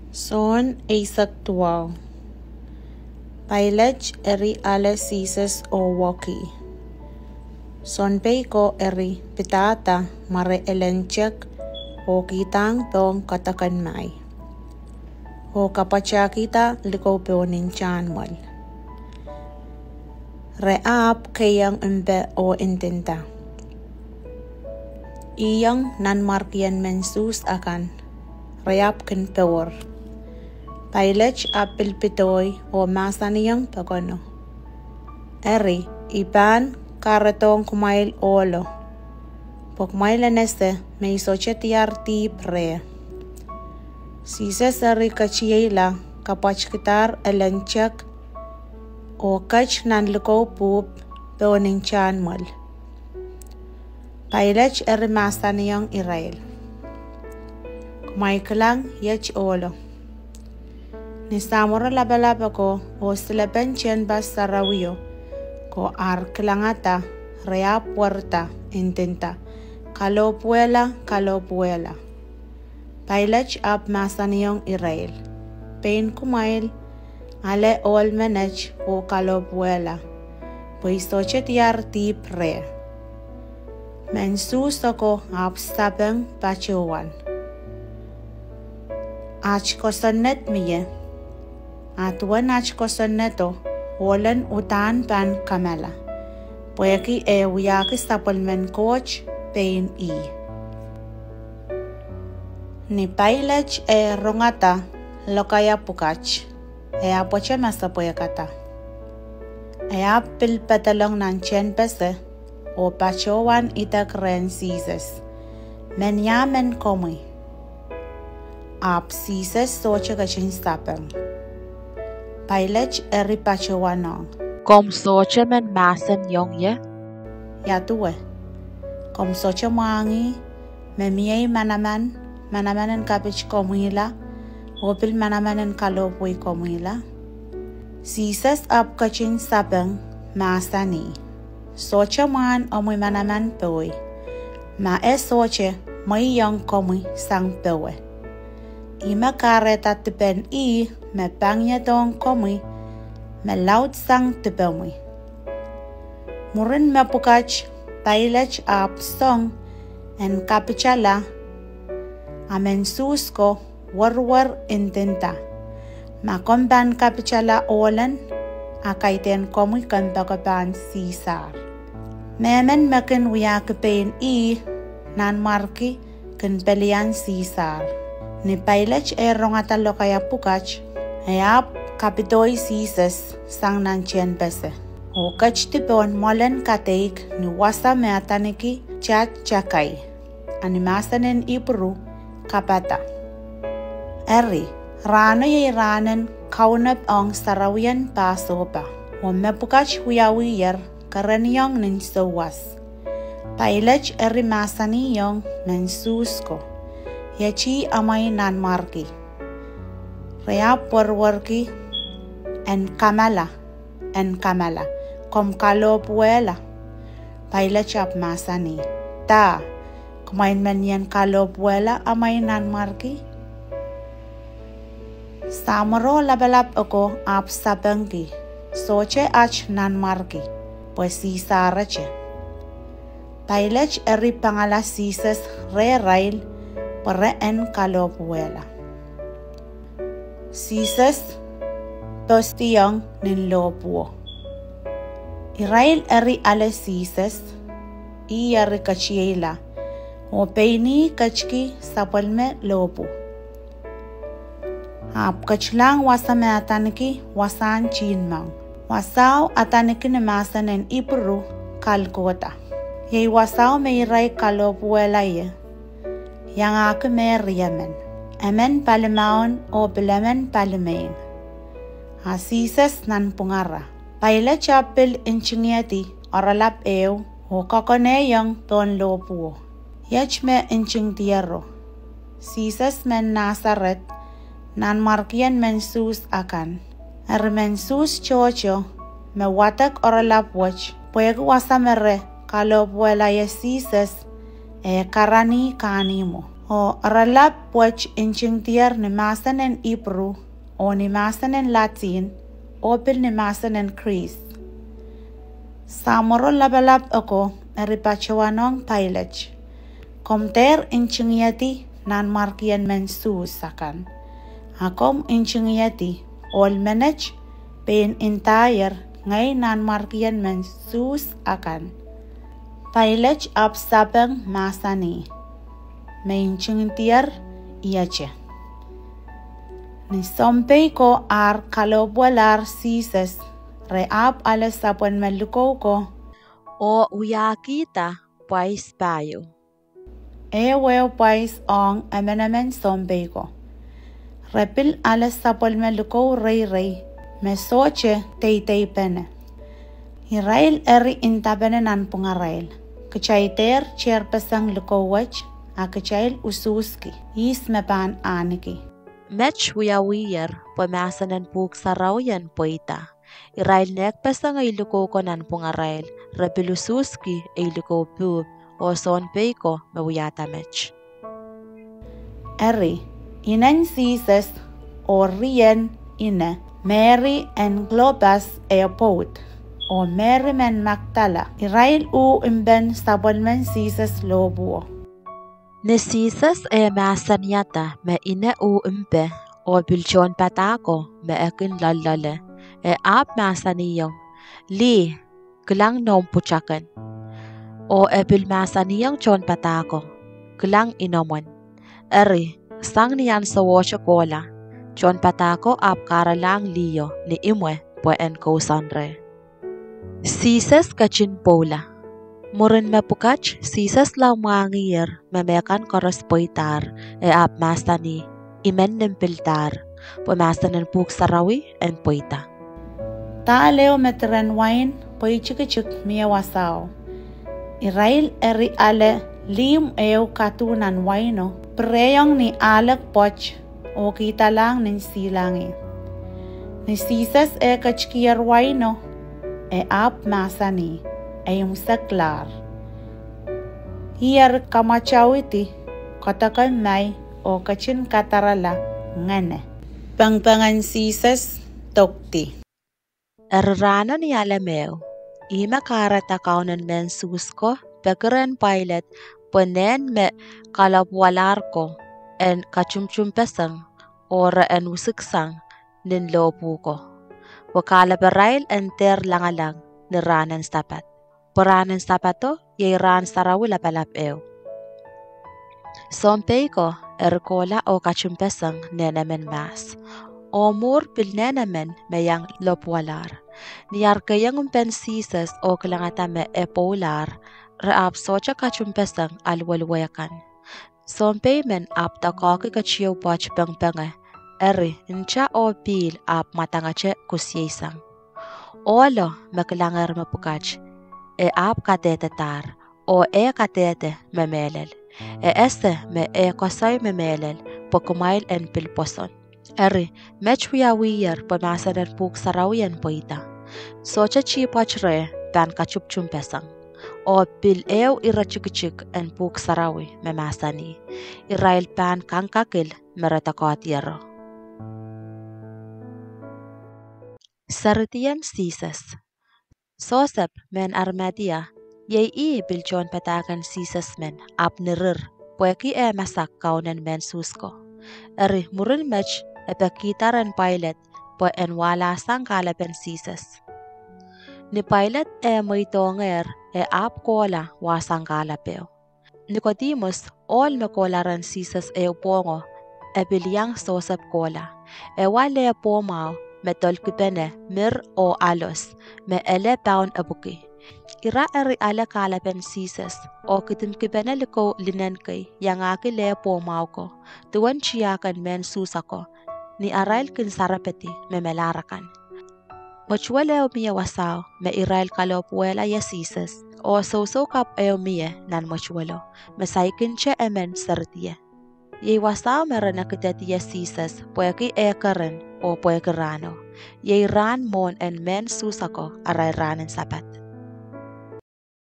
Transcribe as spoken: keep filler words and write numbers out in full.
Sohn eisek duwau. Pailet eri ale Sises oh wekih. Sounpei ko eri pidada mware elen tek oh kihdahng pohn kadek en mai, oh kapwatakihda likou pohn ntahnmwel. Re ahpw keiong mpe oh ndinda, Iong nanmwarkien men Suhs akan, re ahpw kin power. Pailet ahpw pil pedohi oh mahsanihong pokono, Eri, I pahn kahredohng kumwail ohlo, pwe kumwail en ese me I sohte diar dihp reh. Sises eri ketieila, kapwatkidahr elen tek, oh ket nan likou pwuhp pohn ntahnmwel. Pailet eri mahsanihong irail, Kumwail kilang iet ohlo. Ni samworo lapalap ako oh silepen tehnpas sarawio ko ar kilangada, re ahpw werda, ndinda, Kalohpwuwehla, kalohpwuwehla. Pailet ahpw mahsanihong irail, Pein kumwail ale ohl menet oh kalohpwuwehla, pwe I sohte diar dihp reh. Men Suhs ako ahpw sapeng patohwan, At kosonned mie, a duwen at kosonnedo, ohlen uhdahn pahn kamala, pwehki e wiahki sapwellimen Koht pein ih. Ni Pailet eh rongada lokaia pwukat, e ahpwete masepwehkada. E ahpw pil pedolong nan tehnpese oh patohwan idek rehn Sises, Men ia men komwi? Ahpw Sises sohte ketin sapeng. Pailet eri patohwanohng, Komw sohte men mahseniong ie? Ia duwe? Komw sohte mwahngih me mie manaman, manaman en kapitkomwihla, oh pil manaman en kalohpweikomwihla? Sises ahpw ketin sapeng, mahsanih, Sohte mwahn omwi manaman powe. Ma e sohte mwehiong komwi sang powe, ihme kahrehda dipen ih me pangiodohng komwi me laudsang dipemwi. Mwurin mepwukat, Pailet ahpw song en kapitala, a men Suhs ko werwer, ndinda, Ma komw pahn kapitala ohlen, a kaidehn komwi kompoakepahn Sisar. Mehmen me kin wiahki pein ih nanmwarki kin pelian Sisar. Ni Pailet eh rongada lokaia pwukat, e ahpw kapidohi Sises sang nan tehnpese, oh ketidi pohn mwoalen kadeik ni wasa me adaneki Tahtakai, a ni mahsen en Ipru, Kapata. Eri, rahno iei rahnen kaunop ong sarawien Pasohpa, oh mepwukat wiawiher kereniong nin souwas. Pailet eri mahsanihong men Suhs ko, Iet ih amwail nanmwarki. Re ahpw werwerki, En kamala, en kamala, komw kalohpwuwehla? Pailet ahpw mahsanih, Dah, kumwail men ien kalohpwuwehla amwail nanmwarki? Samworo lapalap ako ahpw sapengki, Sohte at nanmwarki, pwe Sisarete. Pailet eri pangala Sises rehrail pwe re en kalohpwuwehla. Sises postiong nin lohpwuo. Irail eri ale Sises, ih eri ketieila, oh pein ih ketiki sapwellime lohpwu. Ahpw ketilahng wasa me adaneki wasahn tihnmong. Wasao adaneki ni mahsen en Ipru, Kalkoda. Iei wasao me irail kalohpwuwehla ie, iangahki me riemen, emen palimaun oh pil emen palimeing. A Sises nanpwungara. Pailet ahpw pil ntingihedi oaralap ehu oh kakonehong pohn lohpwuo. Iet me ntingdiero: Sises men Nasaret, nanmwarkien men Suhs akan. Eri men Suhs tohto me wadek oaralap wet, pwehki wasa me re kalohpwuwehla ie Sises, e karanih kahnihmwo. Oh oaralap wet ntingdier ni mahsen en Ipru, oh ni mahsen en Latin, oh pil ni mahsen en Krihs. Samworo lapalap ako eri patohwanohng Pailet, Komw dehr ntingihedi nanmwarkien men Suhs akan, a komw ntingihedi ohl menet pein ndaier ngehi nanmwarkien men Suhs akan. Pailet ahpw sapeng, mahsanih, Me ntingdier iete. Ni sounpei ko ar kalohpwuwalahr Sises, re ahpw ale sapwellime likou ko oh wiahkihda pwais pahieu. Ehuehu pwais ong emenemen sounpei ko. Re pil ale sapwellime likou reirei me sohte deideipene. Irail eri ndapene nanpwungarail, Kitail dehr tehrpeseng likou wet, a kitail usuhski ihs me pahn ahneki. Met wiawiher pwe mahsen en Pwuhk Sarawi en pweida: Irail nehkpeseng ei likou ko nanpwungarail, re pil usuhski ei likou pwuhp oh sounpei ko me wiahda met. Eri, inen Sises oh rien ine, Mery en Klopas eh pwoud, oh Mery men Makdala, irail uh mpen sapwellimen Sises lohpwuo. Ni Sises eh mahsanihada me ine uh mpe oh pil tohnpadahko me e kin loalloale, e ahpw mahsanihong, Lih, kilang noumw pwutaken. Oh e pil mahsanihong tohnpadahko, Kilang inomwen. Eri, sang ni ansowohte kohla, tohnpadahko ahpw kahralahng liho ni imwe pwe en kousoan reh. Sises ketin pwoula. Mwurin mepwukat Sises lao mwahngiher me mehkan koaros pweidahr, e ahpw mahsanih, I men nim pildahr, pwe mahsen en Pwuhk Sarawi en pweida: Dahl ehu me diren wain pweitikitik mie wasao. Irail eri ale lihmw ehu kaduh nan waino, pirehiong ni ahlek pwoat, oh kihdalahng nin silangih. Ni Sises eh ketikier waino, e ahpw mahsanih, Eimwseklahr. Ih eri kamwatauidi, koadoke mai, oh ketin kadarala ngene. Pengpengen Sises dokdi. Eri rahno ni alem ehu, ihme kahrehda kaunen mehn Suhs ko peki rehn Pailet pwe nehn me kalohpwuwalahr ko en katumtumpeseng, oh re en wisiksang nin lohpwuo ko, pwe kahlaparail en dehr langalang ni rahnen Sapad, pwe rahnen Sapado iei rahn sarawi lapalap ehu. Sounpei ko eri kohla oh katumpeseng nehn emen mahs, oh mwuhr pil nehn emen me iang lohpwuwalahr. Ni ar kehieng mpen Sises oh kilangada me e pwoulahr, re ahpw sohte katumpeseng aluweluwe kan. Sounpei men ahpw doakoahki ketieu pwoat pengpenge, eri nta oh pihl ahpw mwadangete kusieisang. Ohlo me kilangehr mepwukat, e ahpw kadehdedahr, oh eh kadehde me mehlel. E ese me eh koasoi me mehlel pwe kumwail en pil pwoson. Eri, met wiawiher pwe mahsen en Pwuhk Sarawi en pweida: Sohte dihpwoat reh pahn katumptumpeseng. Oh pil ehu ire tikitik en Pwuhk Sarawi me mahsanih: Irail pahn kangkakil me re doakoahdiero. Seridien Sises. Sosep mehn Arimatia, iei ih pil tohnpadahk en Sises men, ahpw nirir, pwehki eh masak kaunen mehn Suhs ko. Eri mwurin met e pekihda rehn Pailet pwe en wahlahsang kahlapen Sises. Ni Pailet eh mweidohngehr, e ahpw kohla wahsang kahlap ehu. Nikodimus, ohl me kohla rehn Sises ehu pwohngo, e pil iang Sosep kohla. E wa leh pwohmwahu me dolkipene mir oh alos, me ele paun epwiki. Ira eri ale kahlapen Sises, oh kidimkipene likou linen kei iangahki leh pwohmwahu ko, duwen tiahken mehn Suhs ako, ni arail kin sarepedi me melahr akan. Mwetuwel ehu mie wasao me irail kalohpwuwehla ie Sises, oh sousou kapw ehu mie nan mwetuwelo, me saikinte emen seridie. Iei wasao me re nekided ie Sises pwehki eh keren oh pwehki rahno. Iei rahn mwohn en mehn Suhs ako arail rahnen Sapad.